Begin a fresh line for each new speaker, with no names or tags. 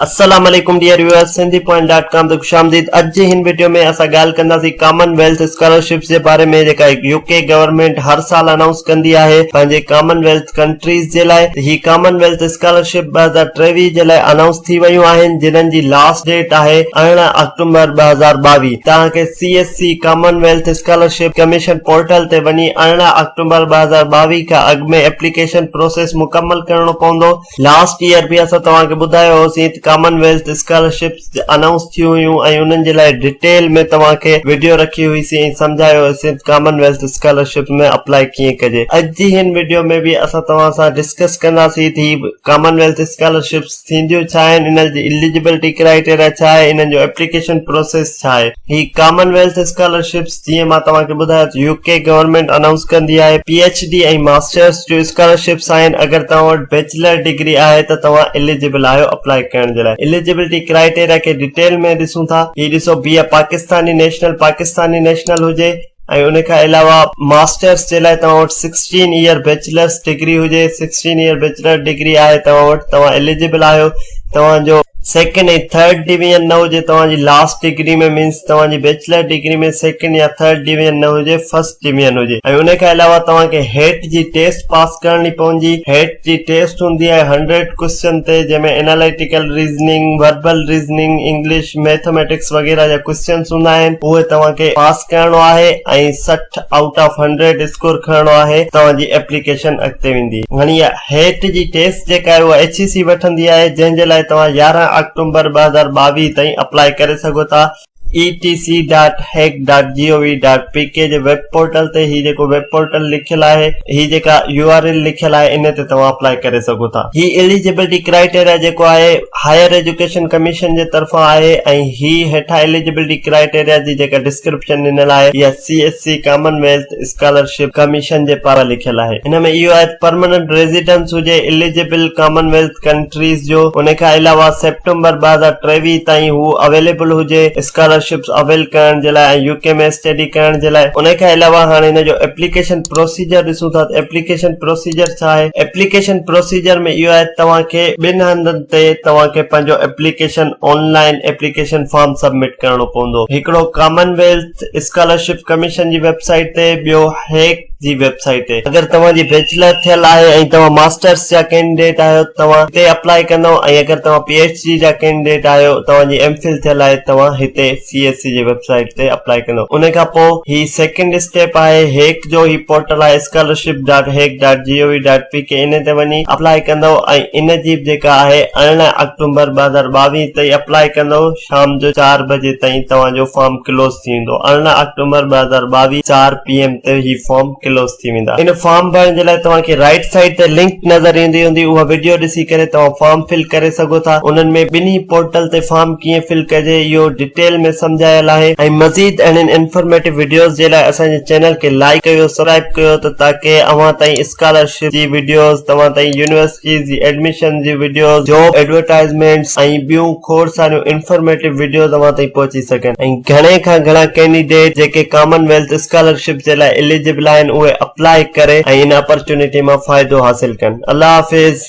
السلام عليڪم dear viewers Sindhi point dot com تي خوش آمديد اڄ جي هن وڊيو ۾ اسان ڳالهه ڪنداسين ڪامن ويلٿ اسڪالرشپس جي باري ۾ جيڪا يو ڪي گورنمينٽ هر سال انائونس ڪندي آهي پنهنجي ڪامن ويلٿ ڪنٽريز جي لاء هي ڪامن ويلٿ اسڪالرشپ 2023 جي لاء انائونس ٿي ويون آهن جنھن جي لاسٽ ڊيٽ آهي 18 آڪٽومبر 2022 توهان کي C S C Commonwealth scholarship commission portal تي وڃي 18 آڪٽومبر 2022 کان اڳ ۾ ايپليڪيشن پروسيس مڪمل ڪرڻو پوندو لاسٽ ايئر به اسان توهان کي ٻڌايو هوسين ته ڪامن ويلٿ اسڪالرشپس انائونس ٿيون هيون ۽ انهن جي لاء ڊيٽيل ۾ توهان کي وڊيو رکي هئي سين ۽ سمجهايو هيوسين ته ڪامن ويلٿ اسڪالرشپ ۾ اپلائي ڪيئن ڪجي اڄ جي هن وڊيو ۾ به اسان توهان سان ڊسڪس ڪنداسين ته هي ڪامن ويلٿ اسڪالرشپس ٿينديون ڇا آهن انهن جي اليجبلٽي ڪرائيٽيريا ڇا آهي انهن جو ايپليڪيشن پروسيس ڇا آهي هي ڪامن ويلٿ اسڪالرشپس جيئن مان توهان کي ٻڌايو ته يو ڪي گورنمينٽ انائونس ڪندي آهي پي ايڇ ڊي ۽ ماسٽرس جون اسڪالرشپس آهن اگر توهان وٽ بيچلر ڊگري آهي ته توهان اليجبل آهيو اپلائي ڪرڻ جي لاء اليجبلٽي ڪرائيٽيريا کي ڊيٽيل ۾ ڏسون ٿا هي ڏسو be a Pakistani national Pakistani national هجي ۽ ان کان علاوه ماسٽرس جي لاء توهان وٽ سڪسٽين ايئر بيچلرس ڊگري هجي سڪسٽين ايئر بيچلر ڊگري آهي توهان وٽ توهان اليجبل آهيو توهان جو سيڪنڊ ۽ ٿرڊ ڊويزن نه هجي توهان جي لاسٽ ڊگري ۾ مينس توهان جي بيچلر ڊگري ۾ سيڪنڊ يا ٿرڊ ڊويزن نه هجي فرسٽ ڊويزن هجي ۽ ان کان علاوه توهان کي هيٽ جي ٽيسٽ پاس ڪرڻي پوندي هيٽ جي ٽيسٽ هوندي آهي هنڊريڊ ڪوئسچن تي جنهن ۾ analytical reasoning verbal reasoning English mathematics وغيره جا ڪوئسچنس هوندا آهن اهي توهان کي پاس ڪرڻو آهي ۽ 60 آئوٽ آف هنڊريڊ اسڪور کڻڻو آهي توهان جي ايپليڪيشن اڳتي ويندي هاڻي اها هيٽ جي ٽيسٽ جيڪا آهي اها ايڇ اي سي وٺندي آهي جنهن جي لاء توهان 11 آڪٽومبر 2022 تائين اپلائي ڪري سگهو ٿا. E T C dot HEC dot G O V dot P K جي ويب پورٽل تي هي جيڪو ويب پورٽل لکيل آهي هي جيڪا يو آر ايل لکيل آهي ان تي توهان اپلائي ڪري سگهو ٿا. هي اليجبلٽي ڪرائيٽيريا جيڪو آهي هائير ايجوڪيشن ڪميشن جي طرفان آهي ۽ هي هيٺان اليجبلٽي ڪرائيٽيريا جي جيڪا ڊسڪرپشن ڏنل آهي اها C S C Commonwealth scholarship commission جي پاران لکيل آهي. ان ۾ اهو آهي ته پرمننٽ ريزيڊنس هجي اليجبل ڪامن ويلٿ ڪنٽريز جو ان کان علاوه سيپٽمبر 2023 تائين هو اويليبل هجي اسڪالرشپس اويل ڪرڻ جي لاء ۽ يو ڪي ۾ اسٽڊي ڪرڻ جي لاء. ان کان علاوه هاڻي ان جو ايپليڪيشن پروسيجر ڏسون ٿا ته ايپليڪيشن پروسيجر ڇا آهي. ايپليڪيشن پروسيجر ۾ اهو آهي ته توهان کي ٻن هنڌن تي توهان کي پنهنجو application online application form submit ڪرڻو پوندو. هڪڙو ڪامن ويلٿ اسڪالرشپ ڪميشن جي ويب سائيٽ تي ٻيو هيڪ جي ويب سائيٽ تي. اگر توهان جي بيچلر ٿيل آهي ۽ توهان ماسٽرس جا ڪينڊيڊيٽ آهيو ته توهان هتي اپلائي ڪندو ۽ اگر توهان پي ايڇ ڊي جا ڪينڊيڊيٽ آهيو توهان جي ايم فل ٿيل آهي توهان هتي سي ايس سي جي ويب سائيٽ تي اپلائي ڪندو ان کان پوء هي سيڪنڊ اسٽيپ آهي هيڪ جو هي پورٽل آهي scholarship dot HEC dot G O V dot P K ان تي وڃي اپلائي ڪندو ۽ ان جي به جيڪا آهي 18 آڪٽومبر 2022 تائين اپلائي ڪندو شام جو چار بجي تائين توهان جو فارم ڪلوز ٿي ويندو. 18 آڪٽومبر 2022 چار پي ايم تي هي فارم ڪلوز ٿي ويندا. ان فارم ڀرڻ جي لاء توهان کي رائيٽ سائيڊ تي لنڪ نظر ايندي هوندي اها وڊيو ڏسي ڪري توهان فارم فل ڪري سگهو ٿا. انهن ۾ ٻنهي پورٽل تي فارم ڪيئن فل ڪجي اهو ڊيٽيل ۾ سمجهايل آهي ۽ مزيد اهڙين انفارميٽو وڊيوز جي لاء اسان جي چينل کي لائيڪ ڪيو سبسڪرائيب ڪيو ته تاڪه اوهان تائين اسڪالرشپ جي وڊيوز توهان تائين يونيورسٽيز جي ايڊميشن جي وڊيوز جاب ايڊورٽائزمينٽس ۽ ٻيون کوڙ ساريون انفارميٽو وڊيوز اوهان تائين پهچي سگهن ۽ گهڻي کان گهڻا ڪينڊيڊيٽ جيڪي ڪامن ويلٿ اسڪالرشپ جي لاء اليجبل آهن اهي اپلائي ڪري ۽ ان اپرچونٽي مان فائدو حاصل ڪن. الله حافظ.